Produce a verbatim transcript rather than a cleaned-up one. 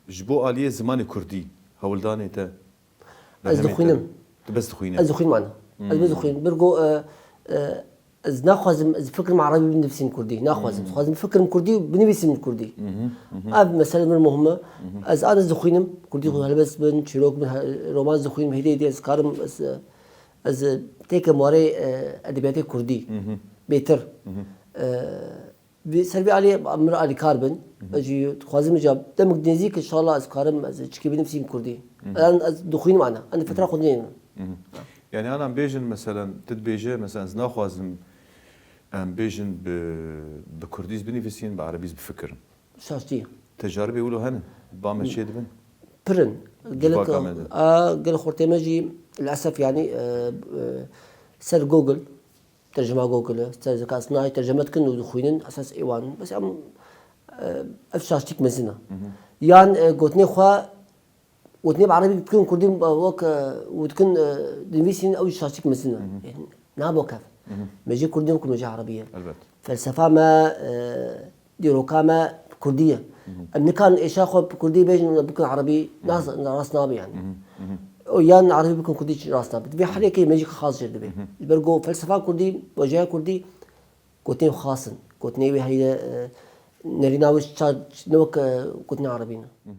Ji bo aliyê zimanê kurdî, hewldanê te, Ez berhemê te, dixwînim. Tu bes dixwînî? Ez dixwînim ana. Ez bes dixwînim. Bir go, e, e, ez naxwazim, ez fikirim erebî binivîsim kurdî. Naxwazim. Dixwazim fikirim kurdî û binivîsim kurdî. Ev mesele min muhim e. Ez an ez dixwînim. Kurdî xwe helbest bin, çîrok bin, he-, roman dixwînim, hêdî hêdî ez karim, ez, ez têke warê, e, edebiyatê kurdî. Bêtir. E, Vê, ser vê alî min alîkar bin. Ez jî dixwazim ca demek nêzîk inşallah ez karim ez çikî binivîsim kurdî. Em ez dixwînim ana. Em fetra xwe dînin. Yani ana em bêjin meselen, tu dibêje, meselen, ez naxwazim em bêjin bi, bi kurdî ez binivîsîn, bi erebî ez bifikirim. Şaştî. Tecaribê wilo hene? Ba me çê dibin? Pirin. Gelek, Civaka me de. A, gelek xortê me jî lilesef yani, e, e, ser Google, tercuma Google, ser zeka sinayî terceme dikin û dixwînin, esas êwan. Bes em, e, ev şaştîk mezin e. Yan, e, gotinê xwe, gotinê bi erebî bikin kurdî, e, wek, e, û dikin, e, dinivîsîn, ew şaştîk mezin e. Yani, nabo kev. Me jê kurdî wek me jê erebî ye. Elbet. Felsefa me, e, dîroka me kurdî ye. Em nikan êşa xwe bi kurdî bêjin û bikin erebî, nas, rast nabe yani. O yan erebî bikin kurdî rast nabe. Divê herêkê me jî xas jê dibe. Ji ber ku felsefa kurdî, wecaya kurdî, gotinê xas in. Gotinê wê heye, e, nerîna wê çar, ne wek, e, gotinê erebî ne.